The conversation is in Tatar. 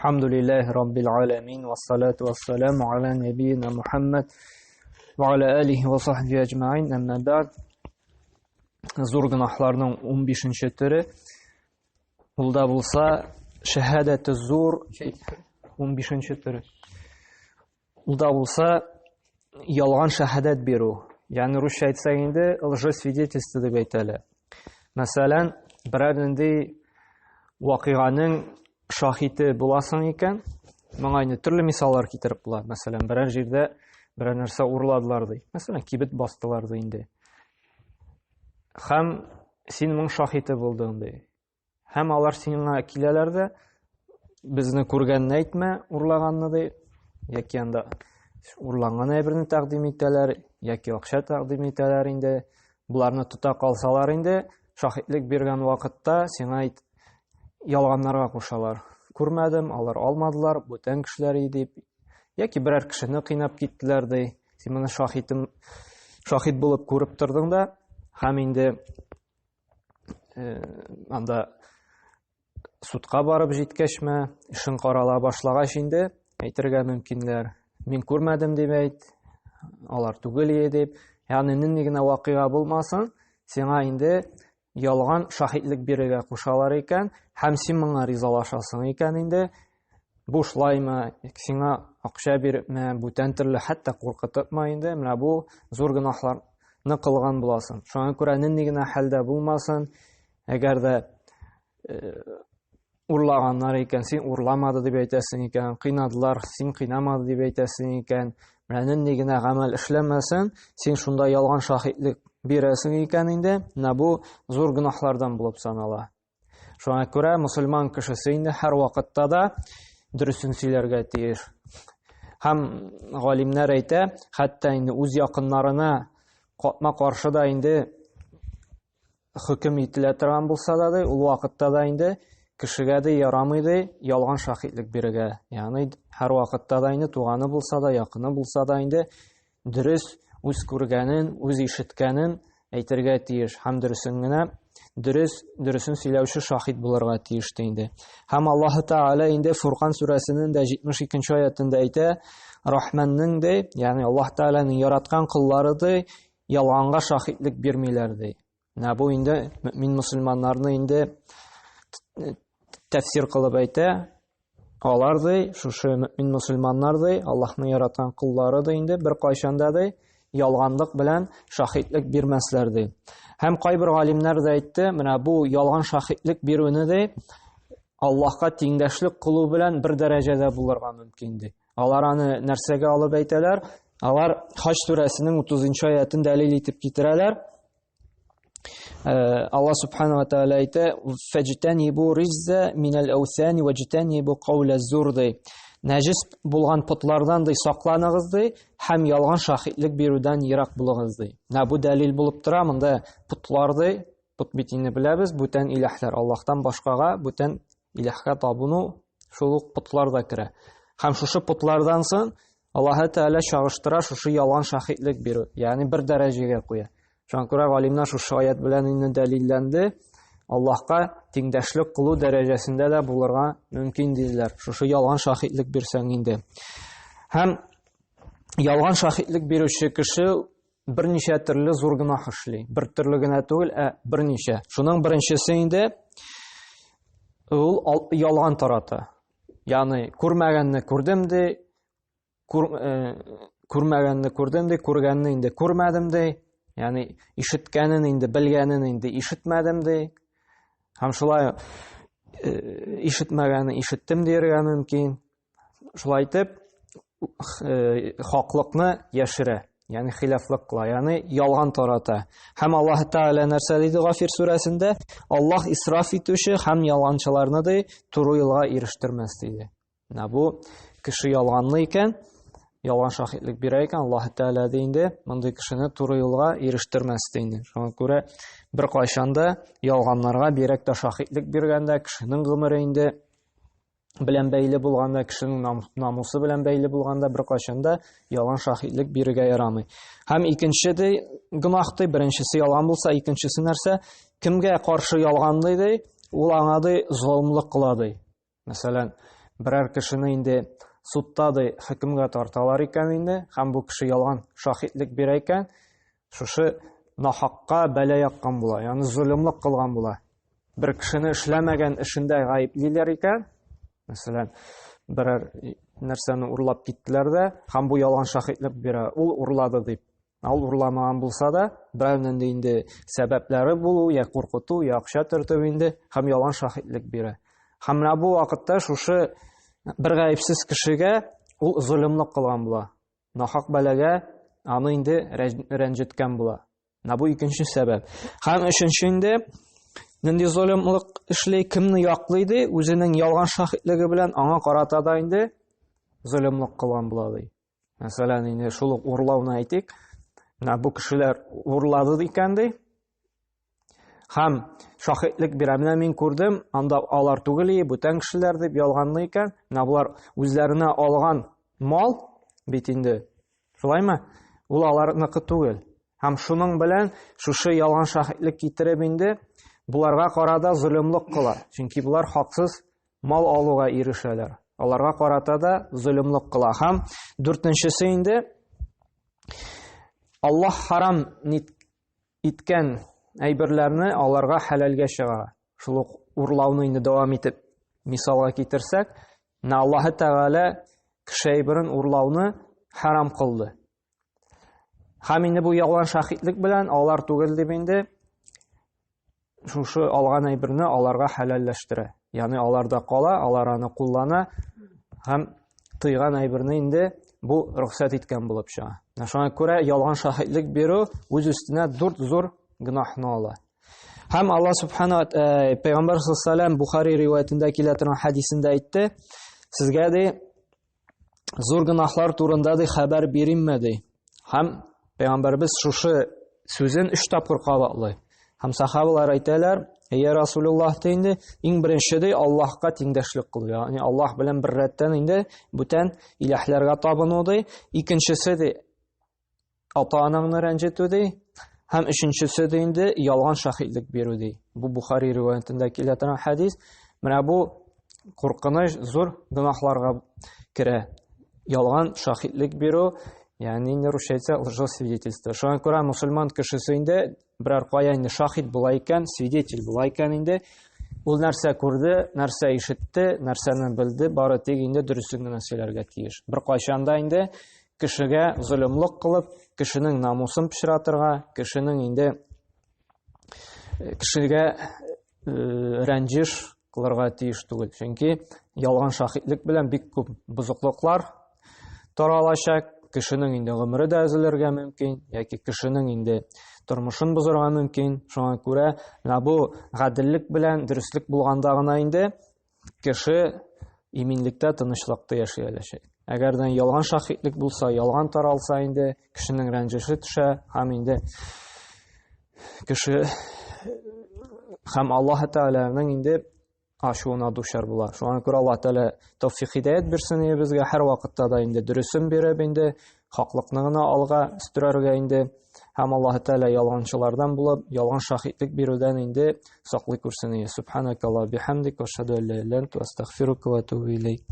Әлхәмдүлилләһи раббил аламин вассалату вассаламу аля нәбиина Мухаммад ва аля алихи ва сахбихи әҗмәгыйн. Әмма бәгъд. Зур гөнаһларның 15-нче төре ул да булса шәһадәте зур 15-нче төре. Ул да булса ялган шәһадәт бирү. Ягъни русча әйтсәк инде лжесвидетельство дип әйтәләр. Мәсәлән, берәр нинди вакыйганың шаһите буласың икән, моңа инде төрле мисаллар китереп була. Мәсәлән, берәр җирдә берәр нәрсә урладылар ди. Мәсәлән, кибет бастылар ди инде. Һәм син моның шаһите булдың ди. Һәм алар сиңа киләләр дә, безне күргәнне әйтмә, урлаганны ди, яки анда урланган әйберне тәкъдим итәләр, яки акча тәкъдим итәләр инде. Буларны тота калсалар инде, шаһитлек биргән вакытта сиңа әйт, ялганнарга кушалар. Күрмәдем, алар алмадылар, бүтән кешеләр иде дип, яки берәр кешене кыйнап киттеләр ди. Син моны шаһитым шаһит булып күреп тордың да, һәм инде анда судка барып җиткәчме, эшең карала башлагач инде әйтергә мөмкинләр. Мин күрмәдем дип әйт, алар түгел иде дип. Ягъни нинди генә вакыйга булмасын, сиңа инде ялган шаһитлек бирергә кушалар икән, һәм син моңа ризалашасың икән инде, бушлаймы, сиңа акча бирепме, бүтән төрле хәтта куркытыпмы инде, менә бу зур гөнаһларны кылган буласың. Шуңа күрә нинди генә хәлдә булмасын, әгәр дә э, урлаганнар икән, син урламады дип әйтәсең икән, кыйнадылар, син кыйнамады дип әйтәсең икән, менә нинди генә гамәл эшләмәсен, син шунда ялган шаһитлек бирәсең икән инде, менә бу зур гөнаһлардан булып санала. Шуңа күрә мусульман кешесе инде һәр вакытта да дөресен сөйләргә тиеш. Һәм галимнәр әйтә, хәтта инде үз якыннарына катма каршы да инде хөкем ителә торган булса да, ди, ул вакытта да инде кешегә дә ярамый ди ялган шаһитлек бирергә. Ягъни һәр вакытта да инде туганы булса да, якыны булса да инде дөрес үз күргәнен, үз ишеткәнен әйтергә тиеш һәм дөресен генә дөрес дөресен сөйләүче шаһит булырга тиеш ди инде. Һәм Аллаһ Тәгалә инде Фуркан сүрәсенең дә 72 аятында әйтә, Рахманның ди, ягъни Аллаһ Тәгаләнең яраткан коллары ди, ялганга шаһитлек бирмиләр ди. Менә бу инде мөмин мусульманнарны инде тәфсир кылып әйтә. Алар ди, шушы мөмин мусульманнар ди, Аллаһның яраткан коллары ди инде бер кайчан да ди, ялганлык белән шаһитлек бирмәсләр ди. Һәм кайбер галимнәр дә әйтте, менә бу ялган шаһитлек бирүне ди, Аллаһка тиңдәшлек кылу белән бер дәрәҗәдә булырга мөмкин ди. Алар аны нәрсәгә алып әйтәләр? Алар Хаҗ сүрәсенең 30 аятын дәлил итеп китерәләр. Э, Алла субхана ва тааля әйтә: "Фәҗтәнибу ризза минәл әүсәни вәҗтәнибу кауля зур" ди. Нәҗис булган потлардан ди сакланыгыз ди һәм ялган шаһитлек бирүдән ерак булыгыз ди. Менә бу дәлил булып тора монда потлар ди. Пот бит инде беләбез, бүтән иләһләр Аллаһтан башкага бүтән иләһкә табыну шул ук потлар да керә. Һәм шушы потлардан соң Аллаһы Тәгалә чагыштыра шушы ялган шаһитлек бирү, ягъни бер дәрәҗәгә куя. Шуңа күрә галимнәр шушы аят белән инде дәлилләнде. Аллаһка тиңдәшлек кылу дәрәҗәсендә дә булырга мөмкин диделәр. Шушы ялган шаһитлек бирсәң инде. Һәм ялган шаһитлек бирүче кеше берничә төрле зур гөнаһ эшли. Бер төрле генә түгел, ә берничә. Шуның беренчесе инде ул ялган тарата. Ягъни күрмәгәнне күрдем ди, күр, э, күрмәгәнне күрдем ди, күргәнне инде күрмәдем ди. Ягъни ишеткәнен инде белгәнен инде ишетмәдем ди. Һәм шулай э, ишетмәгәнне ишеттем дияргә мөмкин. Шулай итеп, э, хаклыкны яшерә, ягъни хилафлык кыла, ягъни ялган тарата. Һәм Аллаһ Тәгалә нәрсә диде Гафир сүрәсендә? Аллаһ исраф итүче һәм ялганчыларны ди туры юлга ирештермәс диде. Менә бу кеше ялганлы икән, ялган шаһитлек бирә икән, Аллаһ Тәгалә ди инде мондый кешене туры юлга ирештермәс ди инде. Шуңа күрә бер кайчан да ялганнарга бигрәк тә шаһитлек биргәндә кешенең гомере инде белән бәйле булганда, кешенең намусы белән бәйле булганда беркайчан да ялган шаһитлек бирергә ярамый. Һәм икенче ди гөнаһ ди, беренчесе ялган булса, икенчесе нәрсә? Кемгә каршы ялганлый ди, ул аңа ди золымлык кыла ди. Мәсәлән, Берәр кешене инде судта ди хөкемгә тарталар икән инде, һәм бу кеше ялган шаһитлек бирә икән, шушы нахакка бәла яккан була, ягъни золымлык кылган була. Бер кешене эшләмәгән эшендә гаеплиләр икән, мәсәлән, берәр нәрсәне урлап киттеләр дә, һәм бу ялган шаһитлек бирә, ул урлады дип. Ул урламаган булса да, берәүнең дә инде сәбәпләре булу, я куркыту, я акча төртү инде, һәм ялган шаһитлек бирә. Һәм менә бу вакытта шушы бер гаепсез кешегә ул золымлык кылган була. Нахак бәлагә аны инде рәнҗеткән була. Менә бу икенче сәбәп. Һәм өченче инде нинди золымлык эшли, кемне яклый ди, үзенең ялган шаһитлеге белән аңа карата да инде золымлык кылган була ди. Мәсәлән, инде шул ук урлауны әйтик. Менә бу кешеләр урлады икән ди. Һәм шаһитлек бирә. Менә мин күрдем, анда алар түгел, бүтән кешеләр дип ялганлый икән. Менә болар үзләренә алган мал бит инде. Шулаймы? Ул аларныкы түгел. Һәм шуның белән шушы ялган шаһитлек китереп инде буларга карата золымлык кыла. Чөнки булар хаксыз мал алуга ирешәләр. Аларга карата да золымлык кыла. Һәм дүртенчесе инде Аллаһ харам иткән әйберләрне аларга хәләлгә чыгара. Шул ук урлауны инде дәвам итеп мисалга китерсәк, менә Аллаһы Тәгалә кеше әйберен урлауны харам кылды. Һәм инде бу ялган шаһитлек белән алар түгел дип инде шушы алган әйберне аларга хәләлләштерә. Ягъни аларда кала, алар аны куллана һәм тыйган әйберне инде бу рөхсәт иткән булып чыга. Менә шуңа күрә ялган шаһитлек бирү үз өстенә дүрт зур гөнаһны ала. Һәм Алла субхана э, пәйгамбәр саллаллаху Бухари риваятендә килә торган хәдисендә әйтте, сезгә ди зур гөнаһлар турында ди хәбәр биримме ди. Һәм пәйгамбәрбез шушы сүзен өч тапкыр кабатлый. Һәм сахабалар әйтәләр, "Я Расулуллаһ" ди инде, иң беренче ди Аллаһка тиңдәшлек кылу, ягъни Аллаһ белән бер рәттән инде бүтән иләһләргә табыну ди. Икенчесе ди ата-анаңны рәнҗетү ди. Һәм өченчесе дә инде ялган шаһитлек бирү ди. Бу Бухари риваятендә килә торган хәдис. Менә бу куркыныч зур гөнаһларга керә. Ялган шаһитлек бирү, ягъни инде русча әйтсә, лжесвидетельство. Шуңа күрә мусульман кешесе инде берәр кая инде шаһит була икән, свидетель була икән инде, ул нәрсә күрде, нәрсә ишетте, нәрсәне белде, бары тик инде дөресен генә сөйләргә тиеш. Бер кайчан да инде кешегә золымлык кылып, кешенең намусын пычратырга, кешенең инде э, кешегә э, рәнҗеш кылырга тиеш түгел. Чөнки ялган шаһитлек белән бик күп бозыклыклар таралачак, кешенең инде гомере дә өзелергә мөмкин, яки кешенең инде тормышын бозырга мөмкин. Шуңа күрә менә бу гаделлек белән дөреслек булганда гына инде кеше иминлектә, тынычлыкта яши алачак. Әгәр дә ялган шаһитлек булса, ялган таралса инде кешенең рәнҗеше төшә һәм инде кеше һәм Аллаһ Тәгаләнең инде ачуына дучар була. Шуңа күрә Аллаһ Тәгалә тәүфик һидәят бирсен безгә һәр вакытта да инде дөресен биреп инде хаклыкны гына алга өстерәргә инде һәм Аллаһ Тәгалә ялганчылардан булып, ялган шаһитлек бирүдән инде саклый күрсен. Субханакаллаһ бихамдик ва ашһаду ан ла иляха илля анта астагфирука ва атубу илейк.